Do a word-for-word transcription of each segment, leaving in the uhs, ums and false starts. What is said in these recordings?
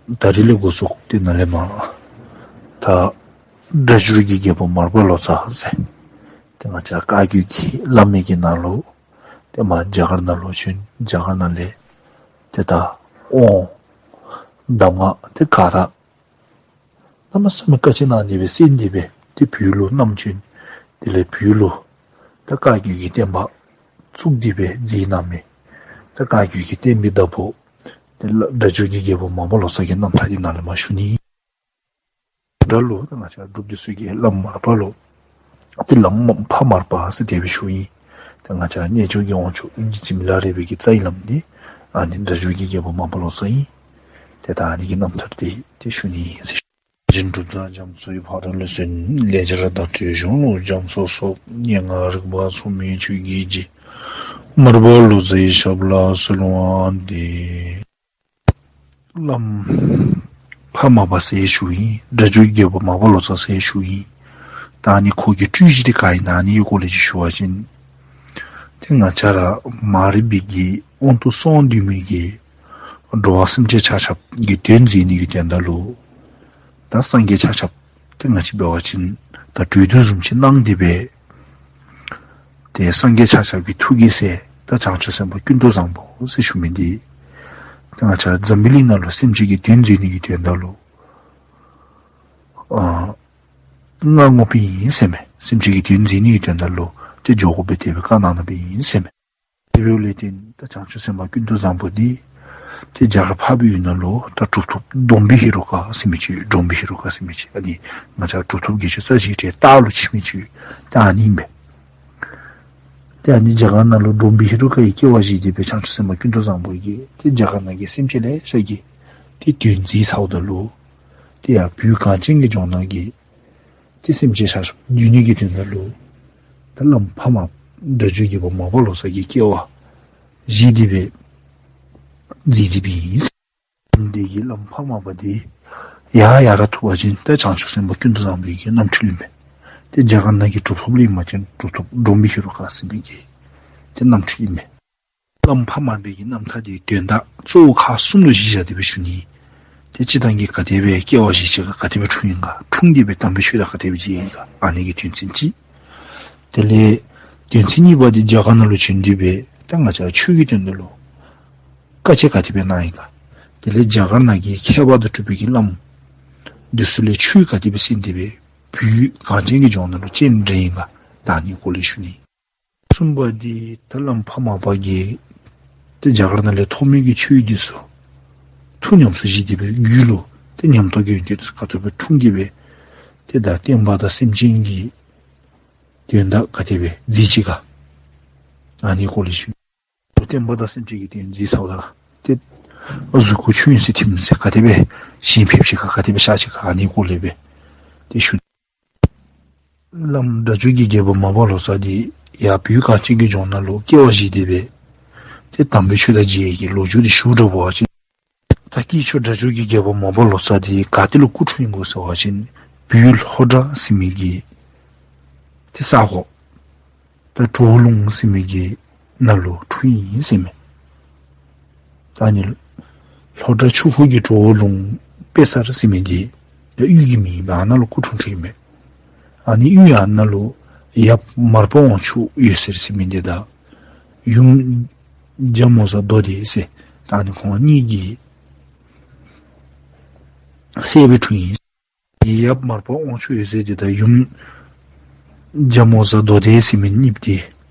ད་རིས་ལས་འགོ་བཙུགས་ཏེ་ནཱ་ལས་མར་ད་སྒྲ་སྒྱུར་གྱི་རྒྱལ་པོ་མར་པ་ལོ་ཙཱ་ཟེར་ཏེ་ང་བཅས་བཀའ་བརྒྱུད་ཀྱི་བླ་མའི་གི་ནང་ལུ་ཏེ་མར་རྒྱ་གར་ནང་ལུ་བྱོན། རྒྱ་གར་ནང་ལས་ཏེ་ད་དབང་གདམས་ངག་ཏེ་ག་ར་གནམ་མེད་ས་མེད་དཀའ་སྤྱད་གནང་སྟེ་སྦེ་གསན་ཏེ་སྦེ་ཏེ་བོད་ལུ་བསྣམས་བྱོན། དེ་ལས་བོད་ལུ་ད་བཀའ་བརྒྱུད་ཀྱི་བསྟན་པ་བཙུགས་ཏེ་སྦེ་མཛད་གནང་མི་ད་བཀའ་བརྒྱུད་ཀྱི་བསྟན་པའི་བདག་པོ་ཏེ་སྒྲ་སྒྱུར་གྱི་རྒྱལ་པོ་མར་པ་ལོ་ཙཱ་གི་རྣམ་ཐར་འདི་ནཱ་ལས་མར་ཞུ་ནི། སྒྲ་ལུ་ད་ང་བཅས་སྒྲུབ་སྡེ་ཚུ་གིས་བླམ་མར་པ་ལུ་ཏེ་བླམ་ཕ་མར་པ་ཟེར་དེ་སྦེ་ཞུཝ་ཨིན། ད་ང་བཅས་རྣལ་འབྱོར་གྱི་དབང་ཕྱུག་འཇིགས་མེད་ལྷ་རས་པའི་གི་རྩ་བའི་བླམ་འདི་ཨ་ནི་སྒྲ་སྒྱུར་གྱི་རྒྱལ་པོ་མར་པ་ལོ་ཙཱ་ཨིན། ཏེ་ད་ཨ་ནི་གི་རྣམ་ཐར་འདི་ཏེ་ཞུ་ནི་ཨིན་ཟེར་ཞུ། རྗེ་འབྲུག་སྒྲ་རྒྱ་མཚོ་ཡི། ཕ་རོལ་ལས་གསུངས་ལེགས་སྦྱར་བརྡ་སྤྲོད་གཞུང་ལུགས་རྒྱ་མཚོ་སོགས། སྙན་ངག་རིག་པ་མཚུངས་མེད་ཆོས་ཀྱི་རྗེ། མར་པ་ལོ་ཙཱའི་ཞབས་ལ་གསོལ་བ་འདེབས། བླམ་ཕ་མར་པ་ཟེར་ཞུཝ་ཨིན། སྒྲ་སྒྱུར་རྒྱལ་པོ་མར་པ་ལོ་ཙཱ་ཟེར་ཞུཝ་ཨིན། ད་ཨ་ནི་ཁོ་གི་སྤྲུལ་གཞི་འདི་ག་ཨིན་ན་ཨ་ནི་གི་སྐོར་ལས་ཅིག་ཞུ་བ་ཅིན་ཏེ་ང་བཅས་ར་མ་རིག་པའི་གི་དབང་དུ་སོང་སྡོད་མི་གི་འགྲོ་བ་སེམས་ཅན་ཆ་ཁྱབ་ཀྱི་དོན་མཛད་ནི་གི་དོན་དག་ལུ་ད་སངས་རྒྱས་ཆ་ཁྱབ་ཏེ་ང་བཅས་འབད་བ་ཅིན་ད་གྲོས་བསྡུར་བཟུམ་ཅིག་གནང་སྟེ་སྦེ་ཏེ་སངས་རྒྱས་ཆ་ཁྱབ་ཀྱི་ཐུགས་ཀྱི་སྲས་ད་བྱང་ཆུབ་སེམས་དཔའ་ཀུན་ཏུ་བཟང་པོ་ཟེར་ཞུ་མི་འདི་ཏེ་ང་བཅས་འཛམ་བུ་གླིང་ནང་ལུ་སེམས་ཅན་གྱི་དོན་མཛད་ནི་གི་དོན་དག་ལུ་ཨ་སྔ་ངོ་སྦེ་ཨིན་ཟེར་མས། སེམས་ཅན་གྱི་དོན་མཛད་ནི་གི་དོན་དག་ལུ་ཏེ་འགྱོ་དགོ་པས་དེ་སྦེ་བཀའ་གནང་གནངམ་ཨིན་ཟེར་མས། དེ་འབདཝ་ལས་བརྟེན་ད་བྱང་ཆུབ་སེམས་དཔའ་ཀུན་ཏུ་བཟང་པོ་འདི་ཏེ་རྒྱ་གར་འཕགས་པའི་ཡུལ་ནང་ལུ་ད་གྲུབ་ཐོབ་ཌོམ་བི་ཧེ་རོ་ཀ་ཟེར་མི་ཅིག་ཌོམ་བི་ཧེ་རོ་ཀ་ཟེར་མི་ཅིག་ཨ་ནི་ང་བཅས་གྲུབ་ཐོབ་བརྒྱད་ཅུ་རྩ་བཞི་གི་གྲས་ལྟག་ལུ་ཕྱེ་མི་ཅིག་ད་ཨ་ནི་ཨིན་པས། ཏེ་ཨ་ནི་རྒྱ་གར་ནང་ལུ་ཌོམ་བི་ཧེ་རོ་ཀ་གི་སྐྱེ་བ་བཞེས་ཏེ་སྦེ་བྱང་ཆུབ་སེམས་དཔའ་ཀུན་ཏུ་བཟང་པོ་གིས་ཏེ་རྒྱ་གར་ནང་གི་སེམས་ཅན་ལེ་ཤ་གི་ཏེ་དོན་མཛད་ཚརཝ་ད་ལུ་ཏེ་ཡར་བོད་གངས་ཅན་གྱི་ལྗོངས་ནང་གི་ཏེ་སེམས་ཅན་ཆ་ཁྱབ་འདུལ་ནི་གི་དོན་དག་ལུ་ད་བླམ་ཕ་མར་པ་སྒྲ་སྒྱུར་རྒྱལ་པོ་མར་པ་ལོ་ཙཱ་གི་སྐྱེ་བ་བཞེས་ཏེ་སྦེ་མཛད་དེ་སྦེ་ཨིན། འདི་གིས་བླམ་ཕ་མར་པ་འདི་ཡར་ཡར་ར་ཐུག་པ་ཅིན་ད་བྱང་ཆུབ་སེམས་དཔའ་ཀུན་ཏུ་བཟང་པོའི་གི་རྣམ་འཕྲུལ་ཨིན་པས། ཏེ་རྒྱ་གར་ནང་གི་གྲུབ་ཐོབ་ལས་མ་བྱོན་གྲུབ་ཐོབ་ཌོམ་བི་ཧེ་རོ་ཀ་ཟེར་མི་གི་ཏེ་རྣམ་འཕྲུལ་ཨིན་པས། བླམ་ཕ་མར་པའི་གི་རྣམ་ཐར་འདི་དོན་དག་གཙོ་བོ་ཁག་གསུམ་ལུ་གཞི་བཞག་སྟེ་སྦེ་ཞུ་ནི། ཏེ་སྤྱིར་བཏང་གི་ག་དེ་སྦེ་སྐྱེ་བ་བཞེས་ཅི་ག་ག་དེ་སྦེ་འཁྲུངས་ཡི་ག་འཁྲུངས་ཏེ་སྦེ་དམ་པའི་ཆོས་དང་ག་དེ་སྦེ་མཇལ་ཡི་ག་ཨ་ནི་གི་དོན་ཚན་གཅིག། དེ་ལས་དོན་ཚན་གཉིས་པ་འདི་རྒྱ་གར་ནང་ལུ་བྱོན་ཏེ་སྦེ་ད་ང་བཅས་ཆོས་ཀྱི་དོན་དག་ལུ་དཀའ་སྤྱད་ག་དེ་སྦེ་གནང་ཡི་ག། དེ་ལས་རྒྱ་གར་ནང་གི་མཁས་པ་དང་གྲུབ་པའི་གི་བླམ་འདི་ཚུ་ལས་ཆོས་ག་དེ་སྦེ་གསན་ཏེ་སྦེ་བོད་གངས་ཅན་གྱི་ལྗོངས་ནང་ལུ་སྤྱན་འདྲེན་ཡི་ག་ད་ཨ་ནི་སྐོར་ལས་ཞུ་ནི། གསུམ་པ་འདི་ད་བླམ་ཕ་མར་པ་གིས་ཏེ་རྒྱ་གར་ནང་ལས་ཐོབ་མི་གི་ཆོས་འདི་ཚུ་ཐུགས་ཉམས་སུ་བཞེས་ཏེ་སྦེ་རྒྱུད་ལུ་ཏེ་ཉམས་རྟོགས་ཀྱི་ཡོན་ཏན་ཚུ་ག་དེ་སྦེ་འཁྲུངས་ཏེ་སྦེ་ཏེ་ད་བསྟན་པ་དང་སེམས་ཅན་གྱི་དོན་དག་ག་དེ་སྦེ་མཛད་ཅི་ག་ཨ་ནི་སྐོར་ལས་ཞུ། བསྟན་པ་དང་སེམས་ཅན་གྱི་དོན་མཛད་ཚརཝ་ད་ཏེ་གཟུགས་སྐུ་ཆོས་དབྱིངས་སུ་ཐིམ་ཚེ་ག་དེ་སྦེ་ཞིང་ཕེབས་ཅི་ག་ག་དེ་སྦེ་གཤགས་ཅི་ག་ཨ་ནི་སྐོར་ལས་སྦེ་ཏེ་ཞུ། བླམ་སྒྲ་སྒྱུར་གྱི་རྒྱལ་པོ་མར་པ་ལོ་ཙཱ་འདི་ཡར་བོད་གངས་ཅན་གྱི་ལྗོངས་ནང་ལུ་སྐྱེ་བ་བཞེས་ཏེ་སྦེ་ཏེ་དམ་པའི་ཆོས་དང་མཇལ་ཡི་གི་ལོ་རྒྱུས་འདི་ཞུ་དྲག་པ་ཅིན་ད་སྐྱེས་མཆོག་སྒྲ་སྒྱུར་གྱི་རྒྱལ་པོ་མར་པ་ལོ་ཙཱ་འདི་ག་ཏེ་ལུ་སྐུ་འཁྲུངས་ཡི་གོ་ཟེར་བ་ཅིན་བོད་ལྷོ་བྲག་ཟེར་མི་གི་ཏེ་ས་གོ་ད་གྲོ་བོ་ལུང་ཟེར་མི་གི་ནང་ལུ་འཁྲུངས་ཡི་ཟེར་མས། ད་ཨ་ནི་ལྷོ་བྲག་ཆུ་ཁོག་གི་གྲོ་བོ་ལུང་དཔལ་གསར་ཟེར་མི་འདི་ད་གཡུས་ཀྱི་མིང་ཨིན་པས། ཨ་ནཱ་ལུ་སྐུ་འཁྲུངས་འཁྲུངསམ་ཨིན་མས། ཨ་ནི་གཡུས་ཨ་ནཱ་ལུ་ཡབ་མར་པ་དབང་ཕྱུག་འོད་ཟེར་ཟེར་མི་འདི་དང་ཡུམ་རྒྱ་མོ་བཟའ་མདོ་སྡེ་ཟེར་ད་ཨ་ནི་ཁོང་གཉིས་ཀྱི་སྲས་སྦེ་འཁྲུངས་ཡི། ཡབ་མར་པ་དབང་ཕྱུག་འོད་ཟེར་འདི་དང་ཡུམ་རྒྱ་མོ་བཟའ་མདོ་སྡེ་ཟེར་མི་གཉིས་འདི་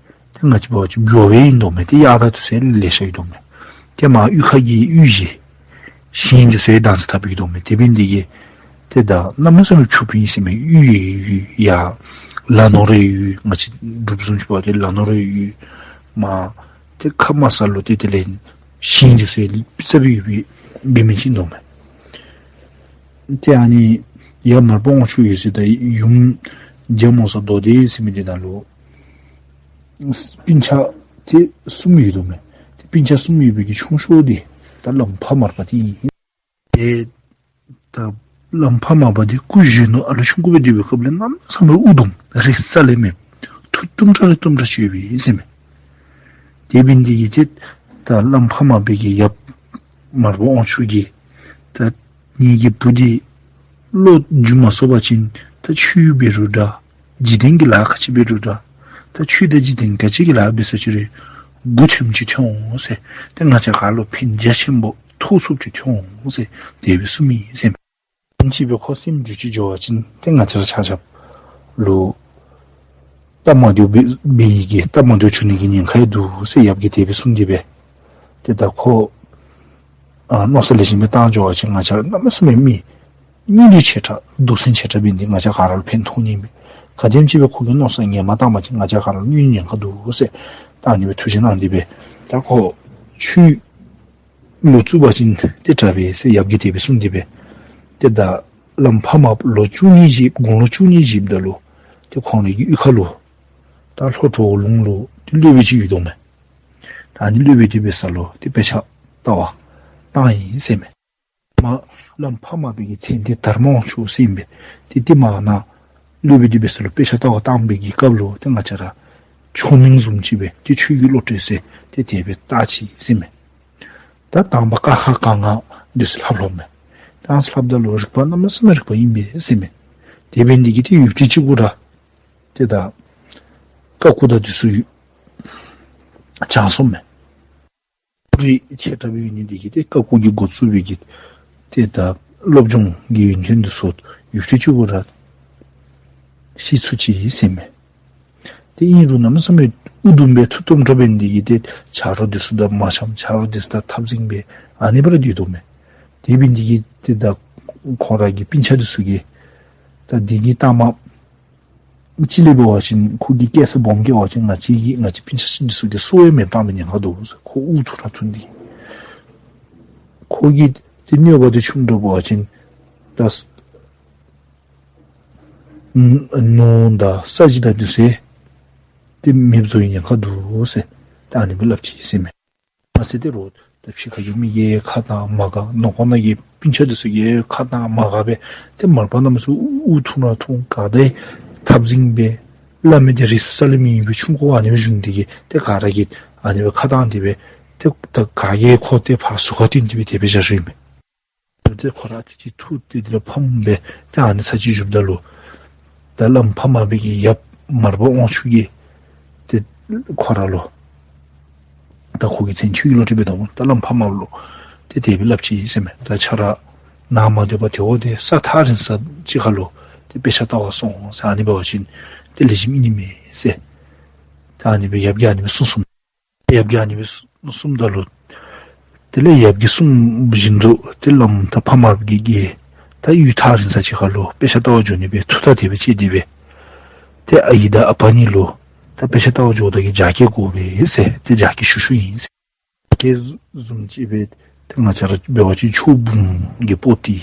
ཏེ་ང་བཅས་འབད་བ་ཅིན་འགྱོ་བ་ཨིན་དོ་མས། ཏེ་གཡག་དང་འདི་ཚུ་ལེ་ཤ་ཡོད་དོ་མས། ཏེ་མར་གཡུས་ཁ་གི་གཡུས་གཞི་ཞིང་འདི་ཚུ་ཡང་དང་ཚ་འཐབ་ཡོད་དོ་མས། དེ་འབད་ནི་འདི་གིས་ཏེ་ད་གནམ་མེད་ས་མེད་ཕྱུགཔོ་ཨིན་ཟེར་མས། གཡུས་ཡང་གཡུས་ཡང་ལ་ནོར་ཡང་ཡོད། ང་བཅས་འབྲུགཔ་བཟུམ་ཅིག་འབད་བ་ཅིན་ལ་ནོར་ཡང་ཡོད། མར་ཏེ་ཁ་མ་ས་ལུ་ཏེ་དེ་ལས་ཞིང་འདི་ཚུ་ཡང་ཙ་པིག་ཡོད་པའི་འབད་མི་ཅིག་ཨིན་དོ་མས། ཏེ་ཨ་ནི་ཡབ་མར་པ་དབང་ཕྱུག་འོད་ཟེར་དང་ཡུམ་རྒྱ་མོ་བཟའ་མདོ་སྡེ་ཟེར་མི་འདི་ནང་ལུ་སྤུན་ཆ་ཏེ་གསུམ་ཡོད་དོ་མས། ཏེ་སྤུན་ཆ་གསུམ་ཡོད་པའི་གི་ཆུང་ཤོས་འདི་ད་བླམ་ཕ་མར་པ་འདི་ཨིན། ཏེ་ད་བླམ་ཕ་མར་པ་འདི་སྐུ་གཞོན་ནུ་ཨ་ལུ་ཆུང་ཀུ་སྦེ་སྡོད་པའི་སྐབས་ལས་གནམ་མེད་ས་མེད་དབུགས་དུམ་རེག་རྩ་ལས་མེད། མཐུ་དུམ་གྲ་རེ་དུམ་གྲ་ཅིག་ཡོད་པས་ཟེར་མས། དེ་འབད་ནི་འདི་གིས་ཏེ་ད་བླམ་ཕ་མར་པའི་གི་ཡབ་མར་པ་དབང་ཕྱུག་གིས་ད་ ངེ་གི་བུ་འདི་བློ་འཇུ་མ་ཚུགས་པ་ཅིན་ད་ཆོས་འབད་རུང་འདྲ། འཇིག་རྟེན་གྱི་ལཱ་ག་ཅི་འབད་རུང་འདྲ། ད་ཆོས་དང་འཇིག་རྟེན་ག་ཅི་གི་ལཱ་འབད་ས་ཅི་རུང་མགུ་ཐོནམ་ཅིག་ཐོན་འོང་ཟེར། ཏེ་ང་བཅས་ག་ལུ་ཕན་རྒྱ་ཆེན་པོ་ཐོགས་ཚུགསཔ་ཅིག་ཐོན་འོང་ཟེར་དེ་སྦེ་གསུངམ་ཨིན་ཟེར་མས། དེམ་ཅིག་སྦེ་ཁོ་སེམས་འགྱུར་ཅིག་འགྱོ་བ་ཅིན་ཏེ་ང་བཅས་ར་ཆ་ཁྱབ་ལུ་སྟབས་མ་བདེཝ་འབད་བའི་གི་སྟབས་མ་བདེཝ་འབྱུང་ནི་གི་ཉེན་ཁ་ཡང་འདུག་ཟེར་ཡབ་ཀྱིས་དེ་སྦེ་གསུངས་ཏེ་སྦེ། ཏེ་ད་ཁོ་ཨ་མནོ་བསམ་ལེགས་ཤོམ་སྦེ་བཏང་འགྱོ་བ་ཅིན་ང་བཅས་ར་གནམ་མེད་ས་མེད་མི་སྙིང་རུས་ཆེ་དྲགས་སྡུག་སྲན་ཆེ་དྲགས་འབད་ནི་འདི་ང་བཅས་ག་ར་ལུ་ཕན་ཐོགས་ནི་ཨིན་པས། ག་དེམ་ཅིག་སྦེ་ཁོ་གིས་མནོ་བསམ་ངན་མ་བཏང་པ་ཅིན་ང་བཅས་ག་ར་ལུ་གནོད་ནི་ཉེན་ཁ་འདུག་ཟེར་ད་ཨ་ནི་སྦེ་ཐུགས་རྗེ་གནང་སྟེ་སྦེ། ད་ཁོ་ཆོས་ལུ་བཙུགས་པ་ཅིན་ཏེ་དྲག་པས་ཟེར་ཡབ་ཀྱིས་དེ་སྦེ་གསུངས་ཏེ་སྦེ། ཏེ་ད་བླམ་ཕ་མ་ལོ་བཅུ་གཉིས་བཞེས། དགུང་ལོ་བཅུ་གཉིས་བཞེསཔ་ད་ལུ་ཏེ་ཁོང་རའི་གི་གཡུས་ཁ་ལུ་ད་ལྷོ་གྲོ་བོ་ལུང་ལུ་ཏེ་སློབ་དཔོན་ཅིག་ཡོད་དོ་མས། ད་ཨ་ནི་སློབ་དཔོན་འདི་འབད་ས་ལུ་ཏེ་དཔེ་ཆ་ལྟ་བར་བཏང་ཡི་ཟེར་མས། མ་བླམ་ཕ་མ་པའི་གི་མཚན་འདི་དར་མ་དབང་ཕྱུག་ཟེར་ཨིན་པས། ཏེ་ཏེ་མ་ན་སློབ་དཔོན་འདི་འབད་ས་ལུ་དཔེ་ཆ་ལྟ་བར་བཏང་བའི་གི་སྐབས་ལུ་ཏེ་ང་བཅས་ར་ཆོས་མིང་བཟུམ་ཅིག་སྦེ་ཏེ་ཆོས་ཀྱི་བློ་གྲོས་ཟེར་ཏེ་དེ་སྦེ་བཏགས་ཅི་ཟེར་མས། ད་དང་པ་ཀ་ཁ་ག་ང་འདི་ཚུ་ལྷབ་ལྷོབ་མས། ད་ལྷབ་ད་ལུ་རིག་པ་གནམ་མེད་ས་མེད་རིག་པ་ཨིན་པས་ཟེར་མས། དེ་འབད་ནི་འདི་གིས་ཏེ་ཡུདཔ་ཐེངས་ཅིག་གུ་ར་ཏེ་ད་ཀ་ཁུ་དང་འདི་ཚུ་སྦྱངས་སོང་མས། རིག་ཆེ་དྲགས་སྦེ་ཡོད་ནི་འདི་གིས་ཏེ་ཀ་ཁུ་གིས་འགོ་བཙུགས་པའི་གི་ཏེ་ད་སློབ་སྦྱོང་གི་ཡོན་ཏན་འདི་ཚུ་ཡུདཔ་ཐེངས་ཅིག་གུ་ར་ཤེས་ཚུགས་ཅི་ཟེར་མས། ཏེ་ཨིན་རུང་གནམ་མེད་ས་མེད་ཨུ་དུམ་སྦེ་ཐུགས་དམ་དྲགས་འབད་ནི་འདི་གིས་ཏེ་ཆ་རོགས་འདི་ཚུ་དང་མ་འཆམ། ཆ་རོགས་འདི་ཚུ་དང་འཐབ་འཛིང་འབད། ཨ་ནི་སྦེ་ར་སྡོད་དོ་མས། དེ་འབད་ནི་འདི་གིས་ཏེ་ད་ཁོང་ར་གི་སྤུན་ཆ་འདི་ཚུ་གིས་ད་འདི་གི་ལྟག་མ་ཅིག་ལས་འབད་བ་ཅིན་ཁོ་གིས་སྐྱེ་ས་སྦོམ་སྐྱེ་བ་ཅིན་ང་བཅས་ཀྱི་ང་བཅས་སྤུན་ཆ་འདི་ཚུ་གི་སྲོག་ཡང་མེདཔ་བཏང་མི་ཉེན་ཁ་འདུག་ཟེར། ཁོ་ཨུ་ཐུག་ར་ཐུག་ནི་འདི་ཁོ་གིས་ཏེ་གནོད་པ་འདི་ཆུང་དྲགས་འབད་བ་ཅིན་ད་ནོར་དང་ས་གཞི་དང་འདི་ཚུ་ཏེ་མེདཔ་བཟོ་ནི་ཉེན་ཁ་འདུག་ཟེར་ད་ཨ་ནི་སྦེ་སླབ་ཅི་ཟེར་མས། མ་ཚད་དེ་རུང་ད་ཕྱི་ཁ་གི་མི་གིས་ཁ་གཏང་མ་དགའ། ནང་ཁོག་ནང་གི་སྤུན་ཆ་འདི་ཚུ་གིས་ཁ་གཏང་མ་དགའ་སྦེ་ཏེ་མར་པ་གནམ་མེད་ས་མེད་ཨུ་ཐུང་ར་ཐུང་ག་དེ་འཐབ་འཛིང་འབད། བླ་མ་འདི་རི་སུལ་ས་ལས་མི་ཡིན་པའི་ཆུང་ཀུ་ཨ་ནི་སྦེ་བྱུང་སྟེ་གིས་ཏེ་ག་ར་གིས་ཨ་ནི་སྦེ་ཁ་གཏང་སྟེ་སྦེ་ཏེ་ད་ག་གིས་ཁོ་ཏེ་ཕར་ཟུར་ཁར་བཏོན་ཏེ་སྦེ་དེ་སྦེ་བཞག་ཞུཝ་ཨིན་མས། ཏེ་ཁོ་ར་ཨ་ཙི་ཅིག་ཐུགས་ཏེ་དེ་ལས་ཕམ་སྦེ་ཏེ་ཨ་ནི་ཚར་གཅིག་བཞུགསཔ་ད་ལུ་ད་བླམ་ཕ་མ་པའི་གི་ཡབ་མར་པ་དབང་ཕྱུག་གིས་ཏེ་ཁོ་ར་ལུ་ད་ཁོ་གི་མཚན་ཆོས་ཀྱི་བློ་གྲོས་འབད་དོ་མས། ད་བླམ་ཕ་མ་ལུ་ཏེ་དེ་སྦེ་སླབ་ཅི་ཟེར་མས། ད་ཁྱོད་ར་ནང་མ་སྡོད་པར་དེ་འོ་དེ་ས་ཐག་རིང་ས་ཅིག་ཁར་ལུ་ཏེ་དཔེ་ཆ་ལྟ་བར་སོང་ཟེར། ཨ་ནི་འབད་བ་ཅིན་ཏེ་ལེགས་ཤོམ་ཨིན་ནི་མས་ཟེར། ད་ཨ་ནི་སྦེ་ཡབ་ཀྱིས་ཨ་ནི་སྦེ་གསུངས་སོང་། ཡབ་ཀྱིས་ཨ་ནི་སྦེ་གསུངས་ད་ལུ་དེ་ལས་ཡབ་ཀྱིས་གསུངས་བཞིན་དུ་ཏེ་བླམ་ད་ཕ་མ་པའི་གི་ད་ཡུལ་ཐག་རིང་ས་ཅིག་ཁར་ལུ་དཔེ་ཆ་ལྟ་བར་འགྱོ་ནི་སྦེ་ཐུགས་ཐག་དེ་སྦེ་བཅད་དེ་སྦེ་ཏེ་ཨའི་དང་ཨ་པ་གཉིས་ལུ་ད་དཔེ་ཆ་ལྟ་བར་འགྱོཝ་ད་གི་རྒྱགས་སྐལ་དགོ་པས་ཟེར་ཏེ་རྒྱགས་སྐལ་ཞུ་ཞུཝ་ཨིན་ཟེར། རྒྱགས་སྐལ་བཟུམ་ཅིག་སྦེ་ཏེ་ང་བཅས་ར་འབད་བ་ཅིན་ཆུ་བུམ་གྱི་པོ་ཏི།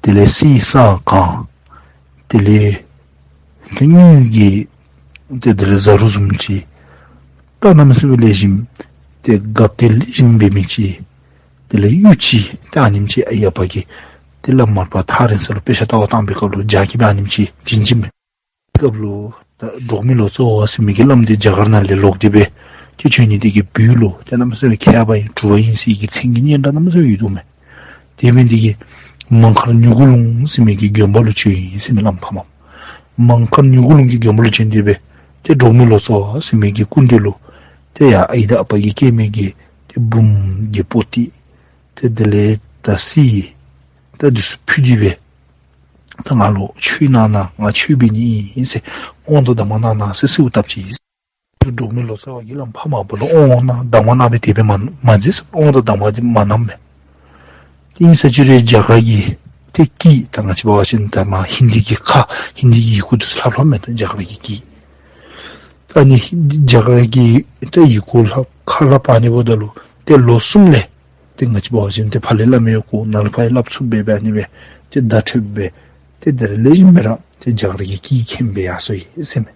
དེ་ལས་གསེར་སྲང་གང་། དེ་ལས་ཏེ་དངུལ་གྱི་ཏེ་དེ་ལས་བཟའ་རུ་བཟུམ་ཅིག། ད་གནམ་མེད་ས་མེད་ལེགས་ཤོམ་ཏེ་དགའ་སྟོན་ལེགས་ཤོམ་འབད་མི་ཅིག། དེ་ལས་གཡུ་ཅིག། ཏེ་ཨ་ནེམ་ཅིག་ཨའི་ཨ་པ་གིས་ཏེ་བླམ་མར་པ་ཐག་རིང་ས་ལུ་དཔེ་ཆ་ལྟ་བར་བཏང་པའི་སྐབས་ལུ་རྒྱགས་སྐལ་སྦེ་ཨ་ནེམ་ཅིག་བྱིན་བྱིནམ་མས། སྐབས་ལུ་ད་འབྲོག་མི་ལོ་ཙཱ་བ་ཟེར་མི་གི་བླམ་འདི་རྒྱ་གར་ནང་ལས་ལོག་སྟེ་སྦེ་ཏེ་བྱོན་ནི་འདི་གིས་བོད་ལུ་ཏེ་གནམ་མེད་ས་མེད་མཁས་པ་ཨིན་གྲུབ་པ་ཨིན་ཟེར་གྱི་མཚན་གྱི་སྙན་གྲགས་གནམ་མེད་ས་མེད་ཡོད་དོ་མས། དེ་འབད་ནི་འདི་གིས་མང་མཁར་མྱུ་གུ་ལུང་ཟེར་མི་གི་དགོན་པ་ལུ་བྱོན་ཡི་ཟེར་མས་བླམ་ཕ་མ། མང་མཁར་མྱུ་གུ་ལུང་གི་དགོན་པ་ལུ་བྱོན་ཏེ་སྦེ་ཏེ་འབྲོག་མི་ལོ་ཙཱ་བ་ཟེར་མི་གི་སྐུ་མདུན་ལུ་ཏེ་ཡ་ཨའི་དང་ཨ་པ་གིས་བསྐྱལ་མི་གི་ཏེ་བུམོ་གི་པོ་ཏི་ཏེ་དེ་ལས་ད་གསེར་ད་འདི་ཚུ་ཕུལ་ཏེ་སྦེ་ད་ང་ལུ་ཆོས་གནང་གནང་ང་ཆོས་འབད་ནི་ཨིན་ཟེར་དབང་དང་གདམས་ངག་གནང་གནང་ཟེར་གསོལཝ་བཏབ་ཅི། འབྲོག་མི་ལོ་ཙཱ་བ་གིས་བླམ་ཕ་མ་པ་ལུ་དབང་གནང་གདམས་ངག་གནང་སྦེ་དེ་སྦེ་མ་མ་མཛད་ཟེར། དབང་དང་གདམས་ངག་འདི་མ་གནངམ་མས། དེ་ཨིན་ས་ཅི་རུང་རྒྱ་གར་གྱི་ཏེ་སྐད་ད་ང་བཅས་འབད་བ་ཅིན་ད་མ་ཧིན་དི་གི་ཁ་ཧིན་དི་གི་ཡི་གུ་འདི་ཚུ་ལྷབ་ལྷབ་མས། ད་རྒྱ་གར་གྱི་སྐད་ད་ཨ་ནི་རྒྱ་གར་གྱི་ད་ཡི་གུ་ལྷབ་ཁ་ལྷབ་ཨ་ནི་འབདཝ་ད་ལུ་ཏེ་ལོ་གསུམ་ལས་ཏེ་ང་བཅས་འབད་བ་ཅིན་ཏེ་ཕར་ལས་སླབ་མི་ཡོད་གོ་ནཱ་ལས་ཕར་ཡང་སླབ་ཚུགས་སྦེ་སྦེ་ཨ་ནི་སྦེ་ཏེ་བརྡ་འཕྲོདཔ་སྦེ་ཏེ་ད་རེས་ལེགས་ཤོམ་སྦེ་ར་ཏེ་རྒྱ་གར་གྱི་སྐད་མཁྱེན་སྦེ་ཡར་སོ་ཡི་ཟེར་མས།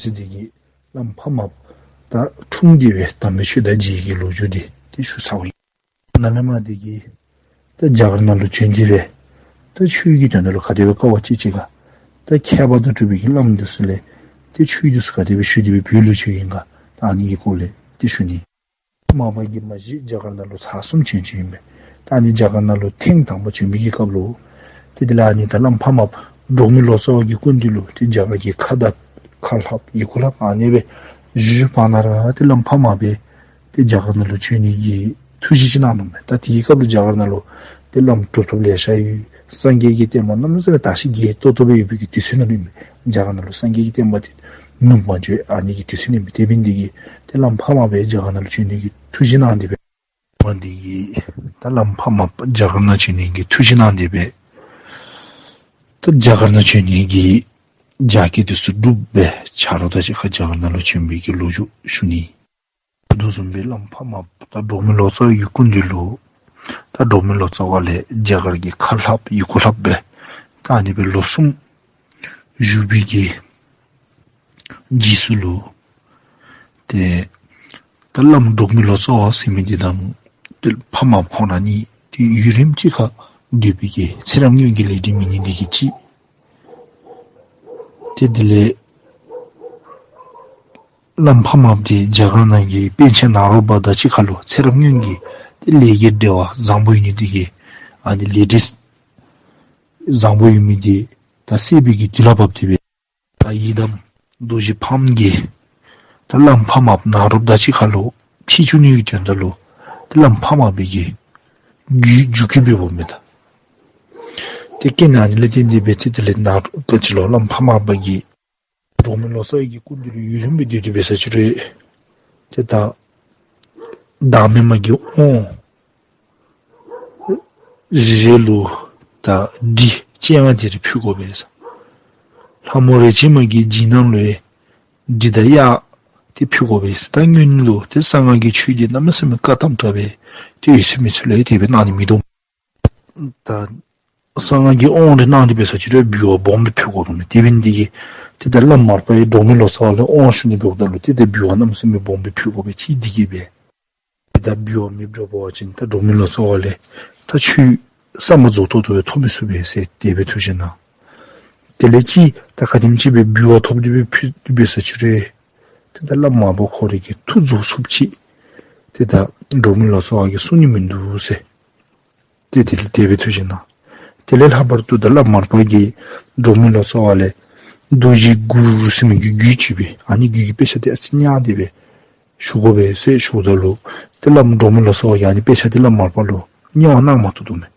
ཟེར་དེ་གིས་བླམ་ཕ་མ་ད་འཁྲུངས་ཏེ་སྦེ་དམ་པའི་ཆོས་དང་མཇལ་བའི་གི་ལོ་རྒྱུས་འདི་ཏེ་ཞུ་ཚརཝ་ཨིན། ནཱ་ལས་མར་དེ་གིས་ད་རྒྱ་གར་ནང་ལུ་བྱོན་ཏེ་སྦེ་ད་ཆོས་ཀྱི་དོན་དག་ལུ་ག་དེ་སྦེ་དཀའ་བ་སྤྱད་སྤྱད་ག། ད་མཁས་པ་དང་གྲུབ་པའི་གི་བླམ་འདི་ཚུ་ལས་ཏེ་ཆོས་འདི་ཚུ་ག་དེ་སྦེ་ཞུ་སྟེ་སྦེ་བོད་ལུ་བྱོན་ཡི་ག། ད་ཨ་ནི་གི་སྐོར་ལས་ཏེ་ཞུ་ནི། མར་པ་གིས་མ་གཞི་རྒྱ་གར་ནང་ལུ་ཚར་གསུམ་བྱོན་བྱོནམ་ཨིན་པས། ད་ཨ་ནི་རྒྱ་གར་ནང་ལུ་ཐེངས་དང་པ་བྱོན་པའི་གི་སྐབས་ལུ་ཏེ་དེ་ལས་ཨ་ནི་ད་བླམ་ཕ་མ་འབྲོག་མི་ལོ་ཙཱ་བ་གི་སྐུ་མདུན་ལུ་ཏེ་རྒྱ་གར་གྱི་ཁ་བརྡ་ཁ་སླབ་ཡི་གུ་སླབ་ཨ་ནི་སྦེ་བཞུགས་བཞུགས་པ་ན་ར་ཏེ་བླམ་ཕ་མ་སྦེ་ཏེ་རྒྱ་གར་ནང་ལུ་བྱོན་ནི་གི་ཐུགས་བཞེད་ཅིག་གནང་ནུག་མས། ད་དེའི་སྐབས་ལུ་རྒྱ་གར་ནང་ལུ་ཏེ་བླམ་གྲུབ་ཐོབ་ལེ་ཤ་ཡོད། སངས་རྒྱས་ཀྱི་བསྟན་པ་གནམ་མེད་ས་མེད་དར་ཞིང་རྒྱས་ཏོག་ཏོ་སྦེ་ཡོད་པའི་གི་དུས་ཚོད་ནང་ལུ་ཨིན་པས། རྒྱ་གར་ནང་ལུ་སངས་རྒྱས་ཀྱི་བསྟན་པ་འདི་ནུབ་མ་འགྱོ་ཨ་ནི་གི་དུས་ཚོད་ཨིན་པས། དེ་འབད་ནི་འདི་གིས་ཏེ་བླམ་ཕ་མ་སྦེ་རྒྱ་གར་ནང་ལུ་བྱོན་ནི་གི་ཐུགས་བཞེད་གནང་སྟེ་སྦེ་མ་འདི་གིས་ད་བླམ་ཕ་མ་རྒྱ་གར་ནང་བྱོན་ནི་གི་ཐུགས་བཞེད་གནང་སྟེ་སྦེ་ད་རྒྱ་གར་ནང་བྱོན་ནི་གི་རྒྱ་སྐྱེད་དེ་ཚུ་སྒྲུབ་སྦེ་ཆ་རོགས་དང་གཅིག་ཁར་རྒྱ་གར་ནང་ལུ་བྱོན་པའི་གི་ལོ་རྒྱུས་ཞུ་ནི། དེ་བཟུམ་སྦེ་བླམ་ཕ་མ་ད་འབྲོག་མི་ལོ་ཙཱ་བའི་སྐུ་མདུན་ལུ་ད་འབྲོག་མི་ལོ་ཙཱ་བ་ལས་རྒྱ་གར་གྱི་ཁ་སླབ་ཡི་གུ་སླབ་སྦེ་ད་ཨ་ནི་སྦེ་ལོ་གསུམ་བཞུགས་པའི་གི་རྗེས་སུ་ལུ་ཏེ་ད་བླམ་འབྲོག་མི་ལོ་ཙཱ་བ་ཟེར་མི་འདི་དང་ཏེ་ཕ་མ་ཁོང་ར་གཉིས་ཏེ་ཡུན་རིངམོ་ཅིག་ཁར་སྡོད་པའི་གི་ཚེ་རབས་སྔོན་གྱི་ལས་འབྲས་མེད་ནི་འདི་གིས་གཅིག། ཏེ་དེ་ལས་བླམ་ཕ་མ་འདི་རྒྱ་གར་ནང་གི་པཎ་ཆེན་ནཱ་རོ་པ་དང་གཅིག་ཁར་ལུ་ཚེ་རབས་སྔོན་གྱི་ཏེ་ལས་ཀྱི་འབྲེལ་བ་བཟང་པོ་ཡོད་ནི་འདི་གིས་ཨ་ནི་ལས་འབྲས་བཟང་པོ་ཡོད་མི་འདི་ད་སད་པའི་གི་དུས་ལུ་བབས་ཏེ་སྦེ་ད་ཡི་དམ་རྡོ་རྗེ་ཕགམོ་གིས་ད་བླམ་ཕ་མ་ནཱ་རོ་པ་དང་གཅིག་ཁར་ལུ་ཕྱད་བཅུག་ནི་གི་དོན་དག་ལུ་ཏེ་བླམ་ཕ་མ་སྦེ་གི་རྒྱུད་རྒྱུད་སྐུད་འབདཝ་མས་ད། ཏེ་རྐྱེན་ཨ་ནི་ལས་བརྟེན་ཏེ་སྦེ་ཏེ་དེ་ལས་ནཱ་རོ་པ་ག་ཅི་ལོ་བླམ་ཕ་མ་སྦེ་གི་འབྲོག་མི་ལོ་ཙཱ་བའི་གི་སྐུ་མདུན་ལུ་ཡུན་རིངམོ་སྦེ་སྡོད་དེ་འབད་ས་ཅིག་རུང་ཏེ་ད་བདག་མེད་མ་གི་དབང་རེ་རེ་ལུ་ད་འབྲི་སྤྱན་སྔ་དེ་རེ་ཕུལ་དགོ་པས་ཟེར། ལྷ་མོ་རས་ཆེན་མ་གི་བྱིན་རླབས་ལུ་འབྲི་དང་གཡག་དེ་ཕུལ་དགོ་པས་ཟེར། ད་སྔོན་ལུ་ཏེ་གསང་སྔགས་ཀྱི་ཆོས་འདི་གནམ་མེད་ས་མེད་བཀའ་དམ་དྲགས་སྦེ་ཏེ་ཡོད་ཚད་མི་ཚུ་ལུ་དེ་སྦེ་གནང་ནི་མིན་འདུག། ད་གསང་སྔགས་ཀྱི་དབང་རེ་གནང་སྟེ་འབད་ས་ཅིག་རུང་འབུལ་བ་སྦོམ་སྦེ་ཕུལ་དགོ་ནི་མས། དེ་འབད་ནི་འདི་གིས་ཏེ་ད་བླམ་མར་པ་ཡང་འབྲོག་མི་ལོ་ཙཱ་བ་ལས་དབང་ཞུ་ནི་འབདཝ་ད་ལུ་ཏེ་ད་འབུལ་བ་གནམ་མེད་ས་མེད་སྦོམ་སྦེ་ཕུལ་དགོ་པས། ཏེ་འདི་གིས་སྦེ་ཏེ་ད་འབུལ་བ་མེདཔ་འགྱོ་བ་ཅིན་ད་འབྲོག་མི་ལོ་ཙཱ་བ་ལས་ད་ཆོས་ཟབ་མོ་རྫོགས་ཏོག་ཏོ་སྦེ་ཐོབ་མི་ཚུགས་པས་ཟེར་དེ་སྦེ་ཐུགས་བཞེད་གནང་། དེ་ལས་ཅིག་ད་ག་དེམ་ཅིག་སྦེ་འབུལ་བ་ཐོབ་སྟེ་སྦེ་ཕུལ་ཏེ་འབད་ས་ཅིག་རུང་ཏེ་ད་བླམ་མར་པ་ཁོ་རའི་གི་ཐུགས་རྫོགས་ཚུགསཔ་ཅིག་ཏེ་ད་འབྲོག་མི་ལོ་ཙཱ་བ་གིས་གསུང་ནི་མིན་འདུག་ཟེར། ཏེ་དེ་ལས་དེ་སྦེ་ཐུགས་བཞེད་གནང་། དེ་ལས་ལྷག་པར་དུ་ད་བླམ་མར་པ་གིས་འབྲོག་མི་ལོ་ཙཱ་བ་ལས་རྡོ་རྗེ་གུར་ཟེར་མི་གི་རྒྱུད་བྱིན་པས། ཨ་ནི་རྒྱུད་ཀྱི་དཔེ་ཆ་དེ་ཨ་ཙི་ཉར་ཏེ་སྦེ་ཞུ་དགོ་པས་ཟེར་ཞུཝ་ད་ལུ་ཏེ་བླམ་འབྲོག་མི་ལོ་ཙཱ་བ་གིས་ཨ་ནི་དཔེ་ཆ་དེ་བླམ་མར་པ་ལུ་ཉར་བ་གནང་མ་བཏུབ་དོ་མས།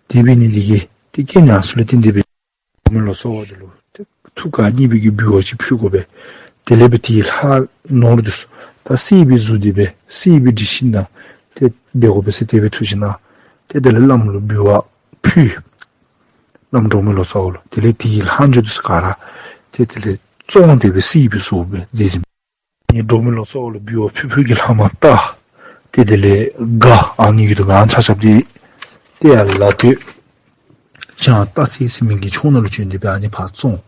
དེ་འབད་ནི་འདི་གིས་ཏེ་རྐྱེན་ཨ་ནི་ཚུ་ལས་བརྟེན་ཏེ་སྦེ་འབྲོག་མི་ལོ་ཙཱ་བ་འདི་ལུ་ཏེ་ཐུགས་ཁར་མཉེས་པའི་གི་འབུལ་བ་ཅིག་ཕུལ་དགོ་པས། དེ་ལས་སྦེ་དེའི་ལྷག་ནོར་འདི་ཚུ་ད་གསེར་སྦེ་བཟོ་སྟེ་སྦེ་གསེར་སྦེ་འབྲི་ཞིནམ་ད་ཏེ་འབད་དགོ་པས་ཟེར་དེ་སྦེ་ཐུགས་བཞེད་གནང་། ཏེ་དེ་ལས་བླམ་ལུ་འབུལ་བ་ཕུལ། བླམ་འབྲོག་མི་ལོ་ཙཱ་བ་ལུ། དེ་ལས་དེའི་ལྷག་འཕྲོ་འདི་ཚུ་ག་ར་ཏེ་དེ་ལས་བཙོང་སྟེ་སྦེ་གསེར་སྦེ་བཟོ་སྦེ་མཛད་ཅི། ཨ་ནི་འབྲོག་མི་ལོ་ཙཱ་བ་ལུ་འབུལ་བ་ཕུལ་ཕུལཝ་གི་ལྷག་མ་རྟ་ཏེ་དེ་ལས་སྒ་ཨ་ནི་ཡོད་དོ། ང་ཆ་ཁྱབ་འདི་ཏེ་ཡར་ལ་སྟོད་བྱང་སྟག་རྩེ་ཟེར་མི་གི་ཕྱོགས་ནང་ལུ་བྱོན་ཏེ་སྦེ་ཨ་ནི་ཕར་བཙོང་།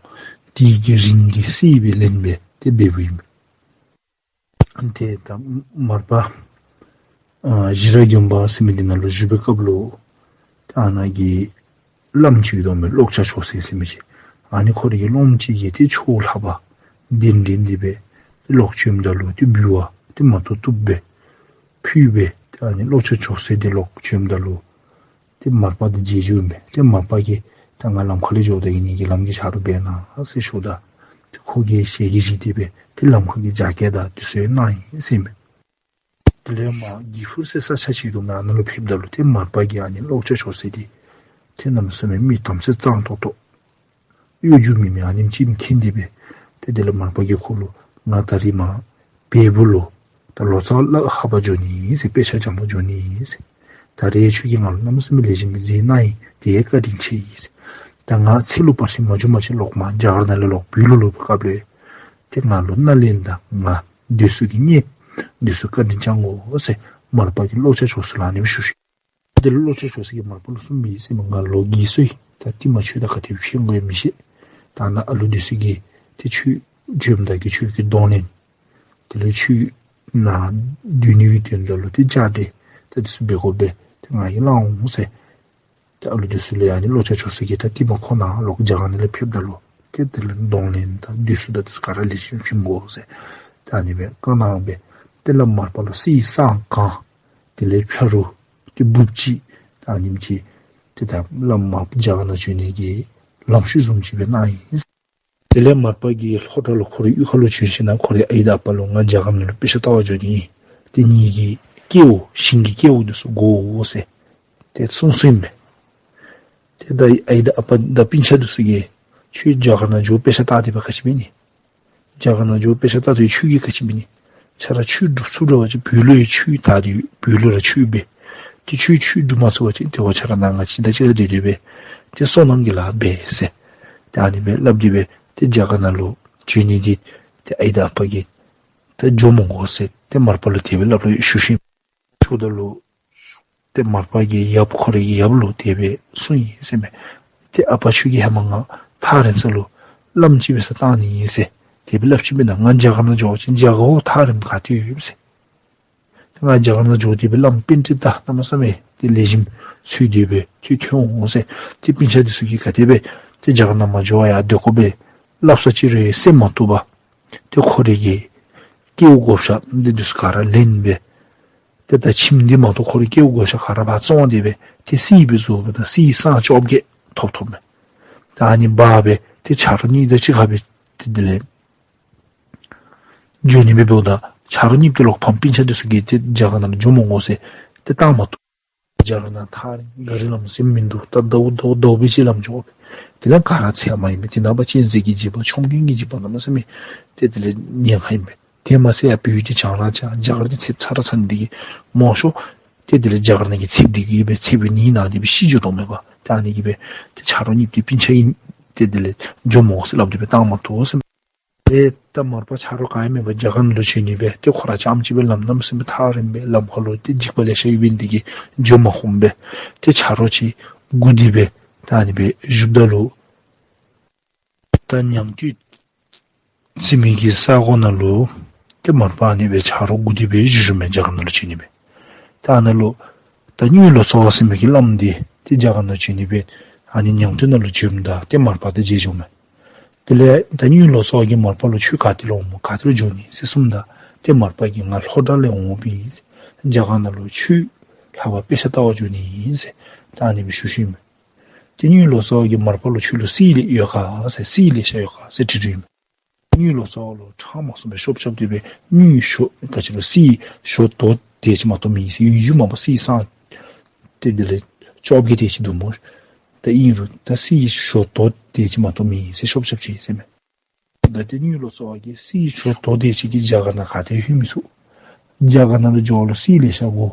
དེ་གི་རིན་འདི་གསེར་སྦེ་ལེན་སྦེ་ཏེ་འབདཝ་ཨིན་མས། ཏེ་ད་མར་པ་ཨ་ཞི་ར་དགོན་པ་ཟེར་མི་འདི་ནང་ལུ་བཞུགས་པའི་སྐབས་ལུ་ཏེ་ཨ་ནཱ་གི་བླམ་ཅིག་ཡོད་དོ་མས། ཀློག་སྐྱ་ཆོས་སེང་ཟེར་མི་ཅིག། ཨ་ནི་ཁོ་རའི་གི་སློབ་མ་ཅིག་གིས་ཏེ་ཆོས་ལྷག་པ་གདན་འདྲེན་ཏེ་སྦེ་ཏེ་ལོག་བྱོནམ་ད་ལུ་ཏེ་འབུལ་བ་ཏེ་མ་བཏུབ་བཏུབ་སྦེ་ཕུལ་སྦེ་ཏེ་ཨ་ནི་ཀློག་སྐྱ་ཆོས་སེང་འདི་ལོག་བྱོནམ་ད་ལུ་ཏེ་མར་པ་འདི་མཇལ་བྱོནམ་མས། ཏེ་མར་པ་གིས་ད་ང་ལམ་ཁ་ལས་འགྱོཝ་ད་ཨ་ནི་གི་ལམ་གྱི་ཆ་རོགས་འབད་གནང་ཟེར་ཞུཝ་ད་ཏེ་ཁོ་གིས་ཞལ་གྱིས་བཞེས་ཏེ་སྦེ་ཏེ་ལམ་ཁ་གི་རྒྱ་སྐྱེད་དང་འདི་ཚུ་གནང་ཡི་ཟེར་མས། དེ་ལས་མར་གྱི་ཕུར་ཟེར་ས་ཆ་ཅིག་འདུག་མས། ཨ་ནཱ་ལུ་ཕེབསཔ་ད་ལུ་ཏེ་མར་པ་གིས་ཨ་ནི་ཀློག་སྐྱ་ཆོས་སེང་འདི་ཏེ་གནམ་མེད་ས་མེད་མི་དམ་ཚིག་གཙང་ཏོག་ཏོ་གཡོ་སྒྱུ་མེད་མི་ཨ་ནེམ་ཅིག་མཁྱེན་ཏེ་སྦེ་ཏེ་དེ་ལས་མར་པ་གིས་ཁོ་ལུ་ང་ད་རིས་མར་བལ་པོ་ལུ་ད་ལོ་ཙཱ་བ་ལྷག་པར་འགྱོ་ནི་ཨིན་ཟེར། དཔེ་ཆ་སྦྱང་པར་འགྱོ་ནི་ཨིན་ཟེར། ད་རེས་ཁྱོད་ཀྱིས་ང་ལུ་གནམ་མེད་ས་མེད་ལེགས་ཤོམ་སྦེ་མཛད་གནང་ཡི། དེ་བཀའ་དྲིན་ཆེ་ཨིན་ཟེར། ད་ང་ཚེ་ལུ་བར་ཆད་མ་བྱུང་པ་ཅིན་ལོག་མར་རྒྱ་གར་ནང་ལས་ལོག་བོད་ལུ་ལོག་པའི་སྐབས་ལུ་ཏེ་ང་ལུ་སྣེ་ལེན་དང་ང་སྡོད་ས་གི་གཉེར་སྡོད་ས་བཀའ་དྲིན་བསྐྱང་དགོ་ཟེར་མར་པ་གིས་ཀློག་སྐྱ་ཆོས་སེང་ལུ་ཨ་ནེམ་ཞུ་ཞུ། དེ་ལས་ཀློག་སྐྱ་ཆོས་སེང་གིས་མར་པ་ལུ་གསུངས་མི་ཟེར་མས། ང་ལོ་རྒས་སོ་ཡི། ད་རྟིང་མ་ཁྱོད་དང་ག་དེ་སྦེ་ཕྱད་དགོ་ཡང་མི་ཤེས། ད་ནཱ་ཨ་ལུ་འདི་ཚུ་གིས་ཏེ་ཁྱོད་བྱོནམ་ད་གི་ཁྱོད་ཀྱི་གདོང་ལེན་དེ་ལས་ཁྱོད་ནཱ་སྡོད་ནི་གི་དོན་དག་ལུ་ཏེ་བཅའ་སྒྲིག་ད་འདི་ཚུ་འབད་དགོ་པས། ཏེ་ང་གིས་སླབ་འོང་ཟེར། ཏེ་ཨ་ལུ་འདི་ཚུ་ལུ་ཡང་ཨ་ནི་ཀློག་སྐྱ་ཆོས་སེང་གིས་ད་རྟིང་མ་ཁོ་ནཱ་ལོག་རྒྱ་གར་ནང་ལས་ཕེབསཔ་ད་ལུ་ཏེ་དེ་ལས་གདོང་ལེན་དང་འདི་ཚུ་ད་འདི་ཚུ་ག་ར་ལེགས་ཤོམ་བྱིན་དགོ་ཟེར། ད་ཨ་ནི་སྦེ་བཀའ་གནང་སྦེ་ཏེ་བླམ་མར་པ་ལུ་གསེར་སྲང་གང་དེ་ལས་ཕྱ་རུ་ ཏེ་འབུཔ་ཅིག་ད་ཨ་ནེམ་ཅིག་ཏེ་ད་བླམ་མར་རྒྱ་གར་ནང་བྱོན་ནི་གི་ལམ་ཤོད་བཟུམ་ཅིག་སྦེ་གནང་ཡི། དེ་ལས་མར་པ་གིས་ལྷོ་བྲག་ལུ་ཁོ་རའི་གཡུས་ཁ་ལུ་བྱོན་ཞིནམ་ལས་ཁོ་རའི་ཨའི་དང་ཨ་པ་ལུ་ང་རྒྱ་གར་ནང་ལུ་དཔེ་ཆ་ལྟ་བར་འགྱོ་ནི་ཨིན། ཏེ་ངེ་གི་སྐལཝ་ཞིང་གི་སྐལཝ་འདི་ཚུ་དགོ་ཟེར་ཏེ་གསུངས་གསུངསམ་མས། ཏེ་ད་ཨའི་དང་ཨ་པ་དང་སྤུན་ཆ་འདི་ཚུ་གིས་ཁྱོད་རྒྱ་གར་ནང་འགྱོ་དཔེ་ཆ་ལྟ་སྟེ་སྦེ་ག་ཅི་འབད་ནི། རྒྱ་གར་ནང་འགྱོ་དཔེ་ཆ་ལྟ་སྟེ་ཁྱོད་ཀྱིས་ག་ཅི་འབད་ནི། ཁྱོད་ར་ཆོས་སྒྲུབ་ཚུགས་འདྲ་བ་ཅིན་བོད་ལུ་ཡང་ཆོས་དར་ཏེ་བོད་ལུ་ར་ཆོས་འབད། ཏེ་ཁྱོད་ཆོས་སྒྲུབ་མ་ཚུགས་པ་ཅིན་ཏེ་འོ་ཁྱོད་ར་ནཱ་ང་བཅས་དང་གཅིག་ཁར་སྡོད་དེ་སྦེ་ཏེ་བསོད་ནམས་ཀྱི་ལཱ་འབད་ཟེར། ཏེ་ཨ་ནི་སྦེ་སླབ་སྟེ་སྦེ་ཏེ་རྒྱ་གར་ནང་ལུ་བྱོན་ནི་འདི་ཏེ་ཨའི་དང་ཨ་པ་གིས་ཏེ་འགྱོ་མི་དགོ་ཟེར་ཏེ་མར་པ་ལུ་དེ་སྦེ་སླབ་སླབ་ཞུ་ཞུཝ་ཨིན། ཞུཝ་ད་ལུ་ཏེ་མར་པ་གིས་ཡབ་ཁོ་རའི་གི་ཡབ་ལུ་དེ་སྦེ་གསུངས་ཡི་ཟེར་མས། ཏེ་ཨ་པ་ཁྱོད་ཀྱིས་ཧེ་མ་ང་ཐག་རིང་ས་ལུ་བླམ་ཅིག་འབད་སར་བཏང་ནི་ཨིན་ཟེར་དེ་སྦེ་སླབ་ཅི་མེན་ན། ང་རྒྱ་གར་ནང་འགྱོ་བ་ཅིན་རྒྱ་གར་བ་ཐག་རིངམ་ག་ཏེ་ཡོད་ཟེར། ང་རྒྱ་གར་ནང་འགྱོ་སྟེ་སྦེ་བླམ་པཎྜི་ཏ་གནམ་མེད་ས་མེད་ཏེ་ལེགས་ཤོམ་འཚོལ་ཏེ་སྦེ་ཁྱོད་ཐོན་འོང་ཟེར། ཏེ་སྤུན་ཆ་འདི་ཚུ་གིས་ག་དེ་སྦེ་ཏེ་རྒྱ་གར་ནང་མ་འགྱོ་བར་ཡར་སྡོད་དགོ་པས་སླབ་ས་ཅིག་རུང་གསན་མ་བཏུབ་པར་ཏེ་ཁོ་རའི་གི་སྐལཝ་བགོ་བཤའ་འདི་འདི་ཚུ་ག་ར་ལེན་སྦེ་ཏེ་ད་ཁྱིམ་འདི་མ་གཏོགས་ཁོ་རའི་སྐལཝ་བགོ་བཤའ་ག་ར་ཕར་བཙོང་སྟེ་སྦེ་ཏེ་གསེར་སྦེ་བཟོ་བ་དང་གསེར་སྲང་བཅོ་བརྒྱད་ཐོབ་ཐོབ་མས། ད་ཨ་ནི་འབག་སྦེ་ཏེ་ཆ་རོགས་གཉིས་དང་གཅིག་ཁར་སྦེ་ཏེ་དེ་ལས་འགྱོ་ནི་སྦེ་འབདཝ་ད་ཆ་རོགས་གཉིས་དེ་ལོག་ཕམ་སྤུན་ཆ་འདི་ཚུ་གིས་ཏེ་རྒྱ་གར་ནང་ལུ་འགྱོ་མི་དགོ་ཟེར་ཏེ་བཏང་མ་བཏུབ། རྒྱ་གར་ནང་ཐག་རིང་། ག་རི་ལམ་ཟེར་མིན་འདུག། ད་ཟླཝ་ཟླཝ་ཟླཝ་སྦེ་ཅིག་ལམ་འགྱོ་དགོ་པས། དེ་ལས་ག་ར་ཚད་མ་ཨིན་པས། དེ་ནང་པ་གཅན་གཟན་གྱི་འཇིགས་པ་ཆོམ་རྐུན་གྱི་འཇིགས་པ་གནམ་མེད་ས་མེད་ཏེ་དེ་ལས་ཉེན་ཁ་ཨིན་པས། དེ་མ་ཚད་ཡར་བོད་ཡུལ་འདི་བྱང་ར་བྱང་རྒྱ་གར་འདི་ཚདཔ་ཚ་ར་ཚ་ནི་འདི་གིས་མང་ཤོས་ཏེ་དེ་ལས་རྒྱ་གར་ནང་གི་ཚདཔ་འདི་གིས་སྦེ་ཚདཔ་གིས་ནད་ན་སྟེ་སྦེ་ཤི་འགྱོ་དོ་མས་པ། ད་ཨ་ནི་གིས་སྦེ་ཏེ་ཆ་རོགས་གཉིས་དེ་སྤུན་ཆ་ཨིན། ཏེ་དེ་ལས་འགྱོ་མི་དགོ་ཟེར་སླབ་སྟེ་སྦེ་བཏང་མ་བཏུབ་ཟེར་མས། ཏེ་ད་མར་པ་ཆ་རོགས་ག་ཡང་མེད་པར་རྒྱ་གར་ནང་ལུ་བྱོན་ནི་སྦེ་ཏེ་ཁོ་ར་རྐྱངམ་ཅིག་སྦེ་ལམ་གནམ་མེད་ས་མེད་ཐག་རིངམ་སྦེ་ལམ་ཁ་ལུ་ཏེ་འཇིགས་པ་ལེ་ཤ་ཡོད་པའི་འདི་གིས་འགྱོ་མ་ཁོམ་སྦེ་ཏེ་ཆ་རོགས་ཅིག་སྒུག་སྟེ་སྦེ་ད་ཨ་ནི་སྦེ་བཞུགསཔ་ད་ལུ་ད་ཉང་སྟོད་ཟེར་མི་གི་ས་གོ་ནང་ལུ་ཏེ་མར་པ་ཨ་ནི་སྦེ་ཆ་རོགས་སྒུག་སྟེ་སྦེ་བཞུགས་བཞུགསཔ་མས། རྒྱ་གར་ནང་ལུ་བྱོན་ནི་སྦེ། ད་ཨ་ནཱ་ལུ་ད་གཉོས་ལོ་ཙཱ་བ་ཟེར་མི་གི་བླམ་འདི་ཏེ་རྒྱ་གར་ནང་བྱོན་ནི་སྦེ་ཨ་ནི་ཉང་སྟོད་ནང་ལུ་བྱོནམ་ད་ཏེ་མར་པ་དང་མཇལ་བྱོནམ་མས། དེ་ལས་ད་གཉོས་ལོ་ཙཱ་བ་གིས་མར་པ་ལུ་ཁྱོད་ག་ཏེ་ལུ་འོངམ་ག་ཏེ་ལུ་འགྱོ་ནི་ཟེར་གསུངམ་ད་ཏེ་མར་པ་གིས་ང་ལྷོ་བྲག་ལས་འོངམ་ཨིན། རྒྱ་གར་ནང་ལུ་ཆོས་ལྷག་པར་དཔེ་ཆ་ལྟ་བར་འགྱོ་ནི་ཨིན་ཟེར་ད་ཨ་ནི་སྦེ་ཞུ་ཞུཝ་མས། ཏེ་གཉོས་ལོ་ཙཱ་བ་གིས་མར་པ་ལུ་ཁྱོད་ལུ་གསེར་ལེ་ཡོད་ག་ཟེར་གསེར་ལེ་ཤ་ཡོད་ག་ཟེར་དྲི་དྲིཝ་མས། གཉོས་ལོ་ཙཱ་བ་ལུ་ཕྲང་མ་བཟུམ་སྦེ་ཤོབ་རྐྱབ་སྟེ་སྦེ་གཉོས་ཞོ་ག་ཅི་ལོ་གསེར་ཞོ་དོ་དེ་ཅིག་མ་གཏོགས་མེད་ཟེར། ཡུན་ཡུན་མ་པ་གསེར་སྲང་ཏེ་དེ་ལས་བཅོ་བརྒྱད་དེ་ཅིག་འདུག་སྨོ། ད་ཨིན་རུང་ད་གསེར་ཞོ་དོ་དེ་ཅིག་མ་གཏོགས་མེད་ཟེར་ཤོབ་རྐྱབ་ཅི་ཟེར་མས། ད་ཏེ་གཉོས་ལོ་ཙཱ་བ་གིས་གསེར་ཞོ་དོ་དེ་ཅིག་གིས་རྒྱ་གར་ནང་ག་ཏེ་ལྷོད་མི་ཚུགས། རྒྱ་གར་ནང་ལུ་འགྱོ་བ་ལུ་གསེར་ལེ་ཤ་དགོ།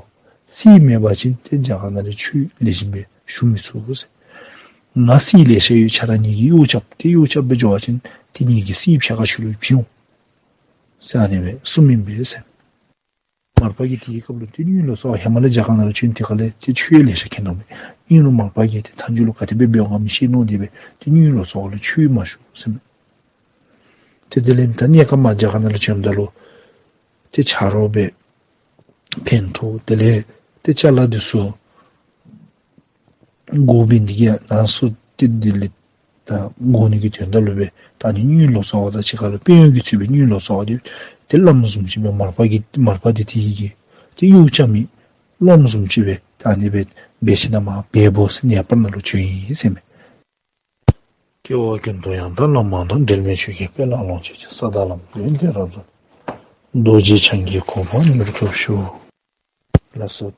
གསེར་མེད་པ་ཅིན་ཏེ་རྒྱ་གར་ནང་ལུ་ཆོས་ལེགས་ཤོམ་སྦེ་ཞུ་མི་ཚུགས་ཟེར། ང་གསེར་ལེ་ཤ་ཡོད། ཁྱོད་ར་ངེ་གི་གཡོག་རྐྱབ། ཏེ་གཡོག་རྐྱབ་སྦེ་འགྱོ་བ་ཅིན་ཏེ་ངེ་གིས་གསེར་ཕྱེད་ཀ་ཁྱོད་ལུ་བྱིན་འོང་ཟེར་ཨ་ནི་སྦེ་གསུངམ་ཨིན་པས་ཟེར། མར་པ་གིས་དེའི་སྐབས་ལུ་ཏེ་གཉོས་ལོ་ཙཱ་བ་ཧེ་མ་ལས་རྒྱ་གར་ནང་ལུ་བྱོན་ཏེ་ག་ལས་ཏེ་ཆོས་ལེ་ཤ་མཁྱེན་དོ་མས། ཨིན་རུང་མར་པ་གིས་ཏེ་མཐའ་མཇུག་ལུ་ག་དེ་སྦེ་འབདཝ་ག་མི་ཤེས་མནོ་སྟེ་སྦེ་ཏེ་གཉོས་ལོ་ཙཱ་བ་ལུ་ཆོས་མ་ཞུ་ཟེར་མས། ཏེ་དེ་ལས་ད་གནས་སྐབས་མར་རྒྱ་གར་ནང་ལུ་བྱོནམ་ད་ལུ་ཏེ་ཆ་རོགས་སྦེ་ཕན་ཐོགས། དེ་ལས་ཏེ་ཅ་ལ་འདི་ཚུ་དགོ་པའི་འདི་གིས་ནང་སུ་ཏེ་དེ་ལས་ད་དགོ་ནི་གི་དོན་དག་ལུ་སྦེ་ད་ཨ་ནི་གཉོས་ལོ་ཙཱ་བ་དང་གཅིག་ཁར་ལུ་དཔོན་གཡོག་གིས་གཙོས་པའི་གཉོས་ལོ་ཙཱ་བ་འདི་ཏེ་བླམ་བཟུམ་ཅིག་སྦེ་མར་པ་གིས་མར་པ་འདི་དེ་གི་ཏེ་གཡོག་རྐྱབ་མི་སློབམ་བཟུམ་ཅིག་སྦེ་ད་ཨ་ནི་སྦེ་འབད་ཞིནམ་ལས་མར་བལ་པོ་ཟེར་ནེ་པཱལ་ནང་ལུ་བྱོན་ཡི་ཟེར་མས། སྐྱེ་བ་ཀུན་ཏུ་ཡང་དག་བླ་མ་དང་། འབྲལ་མེད་ཆོས་ཀྱི་དཔལ་ལ་ལོངས་སྤྱོད་ཅིང་། ས་དང་ལམ་ཀུན་དེ་རབ་བཟུང་། རྡོ་རྗེ་འཆང་གི་གོ་འཕང་མྱུར་ཐོབ་ཤོག། ལགས་སོ།